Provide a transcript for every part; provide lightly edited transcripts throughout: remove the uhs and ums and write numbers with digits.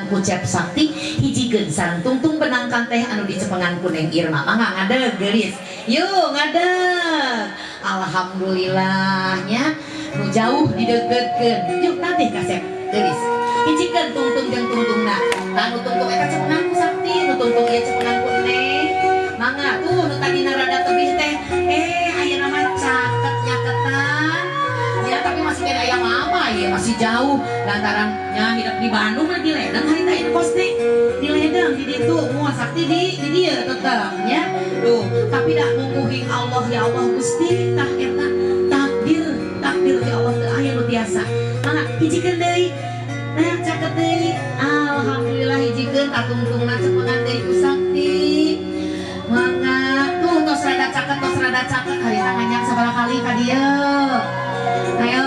Dicepengan ku Cep Sakti, hijikeun sareng tungtung benang kanteh anu dicepengan ku Neng Irma. Mangga ngadeg, geulis. Yuk, ngadeg. Alhamdulillahnya nu jauh didegedkeun. Yuk, tatih kasep, geulis. Hijikeun tungtung jeung tungtungna. Tah, nu tungtung eta cepengan ku Sakti, nu tungtung ieu cepengan ku Neng. Mangga tuh, nu tadina rada tebih teh ayeuna mah caket nyaketan ya, tapi masih kena aya mama ya, masih jauh lantaran nya hidup di Bandung di Ledeng. Harita ieu kos teh di Ledeng di ditu, moal Sakti di dieu tetep nya tuh, tapi dah mungguhing Allah, ya Allah Gusti. Tah, eta takdir, takdir ti Allah, teu aya nu tiasa. Mangga hijikeun deui. Nah, caket deui. Alhamdulillah, hijikeun tatungtungna cepengan deui ku Sakti. Mangga tuh, tos rada caket, tos rada caket. Harita nganyak sabaraha kali ka dieu? Ayo,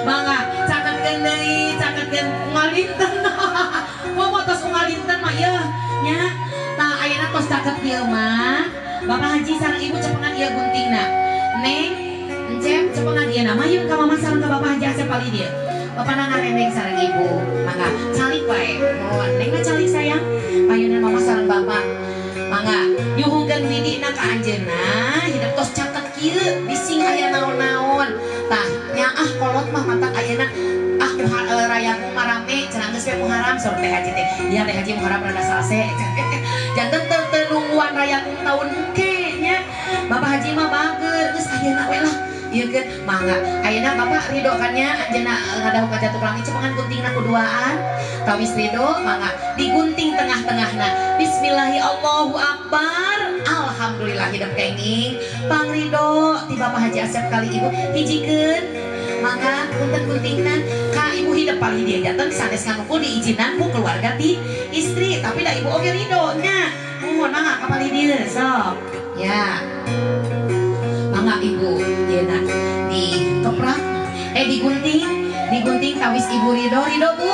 mangga caketkeun deui, caketkeun ngalinten. Komo tos ngalinten mah ieu nya. Tah, ayeuna tos caket kieu mah, Bapak Haji sareng Ibu cepengan ieu guntingna. Neng, Encep, cepengan ieu na. Mayun ka Mama sareng ka Bapak Haji Asep palih dieu. Bapak ngarendeng sareng Ibu. Mangga calik wae. Mohon Neng mah calik, sayang. Payunan Mama sareng Bapak. Mangga nyuhungkeun widina ka anjeunna, hidup tos caket kieu bising aya naon-naon. Tah, nyaah kolot mah matak ayeuna ah rayagung marame cenah, geus we Muharam saur Teh Haji teh. Ya, Teh Haji, Muharam rada salse. Janten teu teu nungguan rayagung tahun engke nya. Bapak Haji mah bager, geus ayeuna we lah. Ieu keun mangga ayeuna Bapak ridho kan nya, anjeunna ngadahuk ka jatuh langit, cepengan guntingna ku duaan. Tawis ridho, mangga digunting tengah-tengahna. Bismillahi, Allahu Akbar. Alhamdulillah, hidup kenging pangrido ti Bapak Haji Asep kali Ibu. Hijikeun, mangga punten guntingna ka Ibu hidup palih dieu, janten sanes nganukul diizinan ku keluarga ti istri, tapi da Ibu oge ridho nya. Mohon, mangga ka palih dieu sok ya. Mangga Ibu, ieu na di keprak, digunting, digunting. Tawis Ibu ridho, ridho Bu,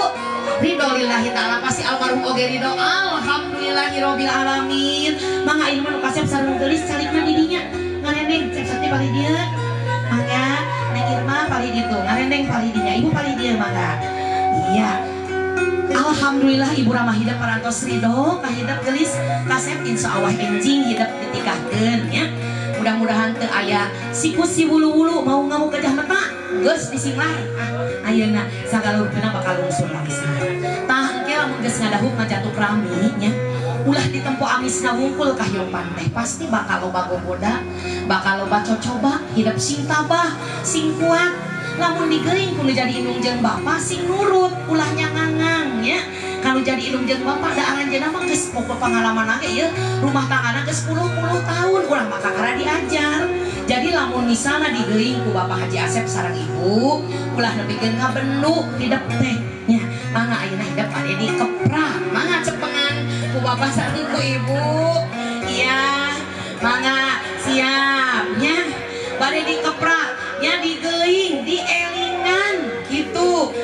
ridho lillahi ta'ala, pasti almarhum oge ridho. Alhamdulillahirabbil alamin. Mangga ieu mah nu kasep sareng geulis calikna di dinya ngarendeng. Cep Sakti palih dieu, mangga Neng Irma palih ditu ngarendeng palih dinya, Ibu palih dieu, mangga. Iya, alhamdulillah, Ibu Ramah hidup parantos ridho ka hidep geulis kasep. Insya Allah enjing hidep ditikahkeun ya. Mudah-mudahan teu aya sikus si wulu-wulu mau ngamuk gajah meta, geus disinglar. Ah, ayeuna sagala rupina bakal lungsur lalisna. Tah, engke lamun geus ngadahuk ngajatuk rami nya, ulah ditempo amisna wungkul kahyopan teh pasti bakal loba gogoda, bakal loba cocoba. Hidup sing tabah, sing kuat. Lamun digeuing kudu jadi indung jeung bapak sing nurut, ulah nyangangang nya. Kalau jadi indung jeung bapak da aranjeunna mah geus pokok pengalaman ge ieu rumah tanggana geus puluh-puluh tahun, ulah maka kakara diajar. Jadi lamun misalna digeuing ku Bapak Haji Asep sareng Ibu, ulah nepikeun ngabendu hidup teh nya. Mangga ayeuna hidup ade dikeprak. Mangga cepengan ku Bapak sareng ku Ibu. Iya, mangga siap nya, bade dikeprak nya, digeuing, dielingan gitu.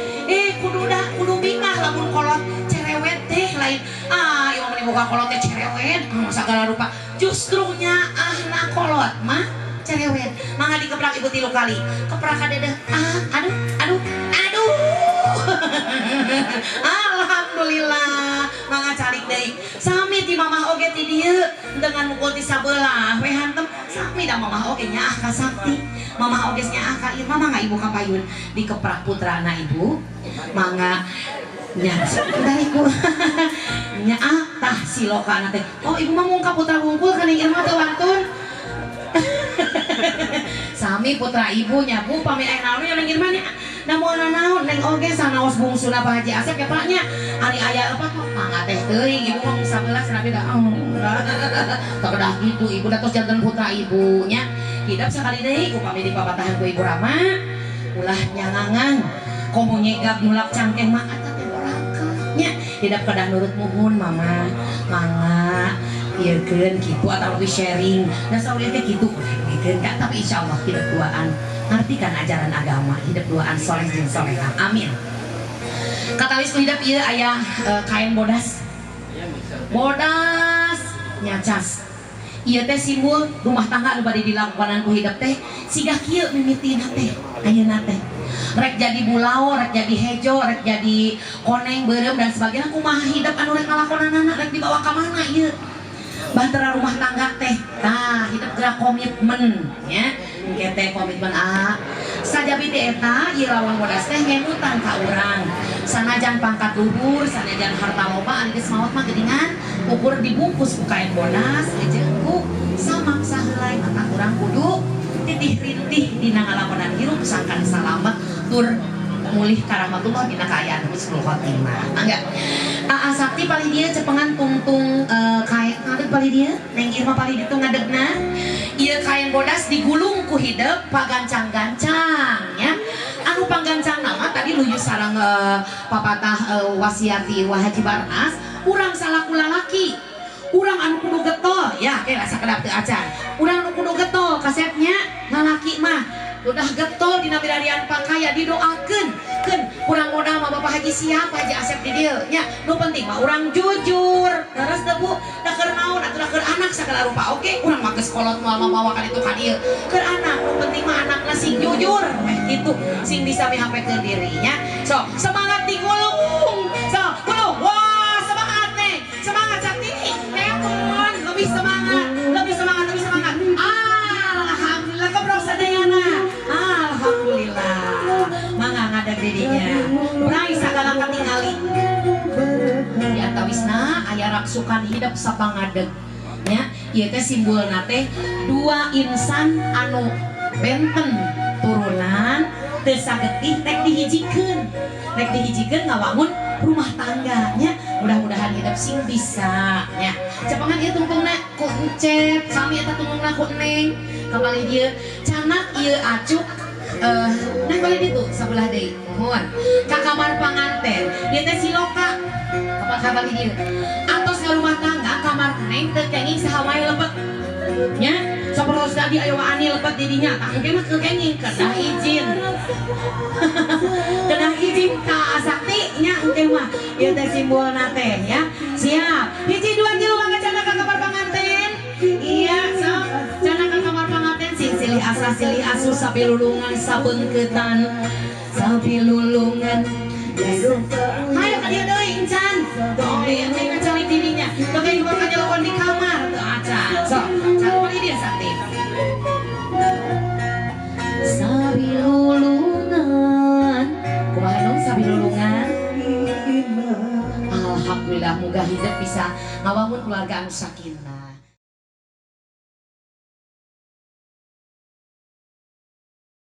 Kudu dah kudu bingah lamun kolot cerewet teh lain ah ieu mah dibuka kolot teh cerewet, segala rupa. Justru nyaah na kolot mah cerewet. Mangga dikeprak Ibu tilu kali. Keprak deh. Ah, aduh, aduh, aduh. Alhamdulillah. Mangga calik deui. Sami ti Mamah oge ti dieu dengan mukul ti sabelah we hantem sami da Mamah oge nyaah ka Sakti. Mamah oge nyaah ka Irma. Mangga Ibu kapayun dikeprak putrana Ibu. Mangga nya, bentar Ibu. Nya ah, tah silokana teh. Oh, Ibu mah mung ka putra wungkul, ka Neng Irma teu wantun. Sami putra ibunya, Bu, pami aya naon nya Neng Irma nya. Da moal naon, Neng oge sanaos bungsuna Pak Haji Asep ya, Pak, nya. Ari aya apa mah mangga teh teuing, Ibu mah mung sabelah cenah da. Oh, tah gitu, Ibu da tos janten putra ibunya. Hidap sakali deui upami dipapatahan ku Ibu Rama, ulah nyangangang komo nyegap nulak cangkeng mah eta teh doraka nya. Hidap kedah nurut muhun Mama, mangga ieu keun kitu atau lebih sharing nah saur teh kitu keun ka, tapi insyaallah hidup duaan ngerti kan ajaran agama, hidup duaan soleh jeung soleha, amin. Katawis ku hidup ieu aya kain bodas, bodas nyacas. Ieu teh simbol rumah tangga anu bade dilakonan ku hidep teh siga kieu mimitina teh ayeuna teh. Rek jadi bulao, rek jadi hejo, rek jadi koneng, beureum dan sebagainya, kumaha hidep anu rek ngalakonanana, rek dibawa ka mana ieu? Bahtera rumah tangga teh. Tah, hidep gerak komitmen nya. Engke teh komitmen a. Sajabi teh eta ieu lawan bodas teh ngemutan ka urang. Sanajan pangkat luhur, sanajan harta loba, ari geus maot mah geuningan ukur dibungkus ku kain bodas jeung ku samak saheulai, maka urang kudu titih rintih dina ngalakonan hirup sangkan salamet tur mulih karahmatullah dina kaayaan husnul khotimah. Mangga. Aa Sakti palih dieu cepengan tungtung kain ngadeg palih dieu, Neng Irma palih ditu ngadegna. Ieu kain bodas digulung ku hidep pagancang-gancang nya. Anu panggancang nama tadi luyu sareng papatah wasiati Wa Haji Barnas, urang salaku lalaki. Urang anu kudu getol, ya kayak rasa kedap teu acan. Urang anu kudu getol kasepnya lalaki mah udah getol dina milarian pakaya didoakeun keun kurang modal mah Bapak Haji siapa Haji Asep di dieu nya. Nu penting mah urang jujur terus teu Bu, da keur naon atuh, da keur anak sagala rupa. Oke, urang mah geus kolot moal mamawa ka ditu ka dieu, keur anak. Nu penting mah anakna sing jujur eh kitu, sing bisa mihapekeun dirinya. So semangat digulung, so gulung. Wah, semangat nih, semangat Sakti. Kemon lebih semangat, lebih semangat, lebih semangat. Alhamdulillah, kebrok sadayana. Alhamdulillah, mangga ngadeg didinya. Brai sagala katingali di antawisna aya raksukan hidep sapangadeg nya. Ieu teh simbolna teh dua insan anu benten turunan teu sagetih rek dihijikeun, rek dihijikeun ngawangun rumah tangga nya. Mudah-mudahan hidup sing bisa nya. Cepengan ieu tungtungna ku Encep, sami eta tungtungna ku Neng kembali dieu canak ieu acuk neng balik ditu sabelah deui, mohon ka kamar panganten. Ieu teh siloka ka balik dieu atos ngarumah tangga, kamar Neng teu kenging saha wae lebet nya. Sapertos tadi ayo ani lebet di dinya, tah engke mah teu kenging, kedah izin, kedah izin ka Sakti nya. Engke mah ieu teh simbolna teh ya. Siap, hiji dua tilu, mangga canda ka kamar panganten. Iya, sok canda ka kamar panganten. Sing silih asah silih asuh, sabilulungan sabeungkeutan sabilulungan. Hayo ka dieu deui encan. Tong di engke ngacalik di dinya. Tong kayak gimana kajelokon di kamar teu acan. Sok, can palih dieu Sakti. Sabilulungan. Kumaha dong sabilulungan? Alhamdulillah, muga hidup bisa ngawangun keluarga anu sakinah.